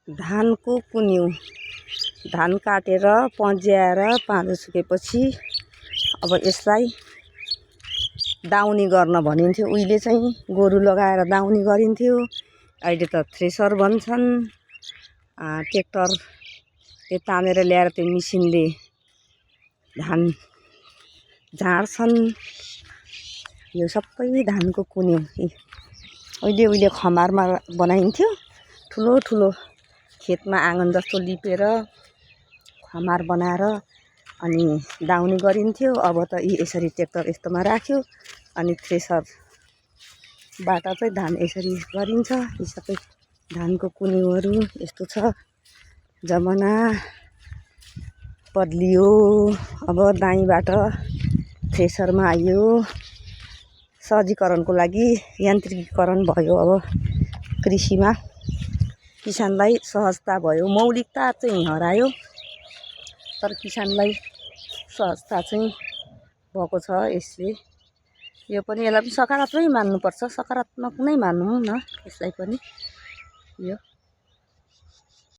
धानको कुन्यु धान काटेर पन्ज्याएर पाँजो सुकेपछि अब यसलाई दाउनी गर्न भनिन्थ्यो। उहिले चाहिँ गोरु लगाएर दाउनी गरिन्थ्यो। अहिले त थ्रेसर भन्छन्। ट्र्याक्टरले तानेर ल्याएर त्यो मिसिनले धान झार्छन्। यो सबै धानको कुन्यु उहिले खमारमा बनाइन्थ्यो। ठुलो ठुलो खेतमा आँगन जस्तो लिपेर खमार बनाएर अनि दाउनी गरिन्थ्यो। अब त यसरी ट्र्याक्टर यस्तोमा राख्यो अनि थ्रेसरबाट चाहिँ धान यसरी गरिन्छ। यी सबै धानको कुन्युहरू यस्तो छ। जमाना बदलियो। अब दाइँबाट थ्रेसरमा आयो। सहजीकरणको लागि यान्त्रिकीकरण भयो। अब कृषिमा किसानलाई सहजता भयो। मौलिकता चाहिँ हरायो तर किसानलाई सहजता चाहिँ भएको छ। यसले यो पनि यसलाई पनि सकारात्मकै मान्नुपर्छ। सकारात्मक नै मानौँ न यसलाई पनि। यो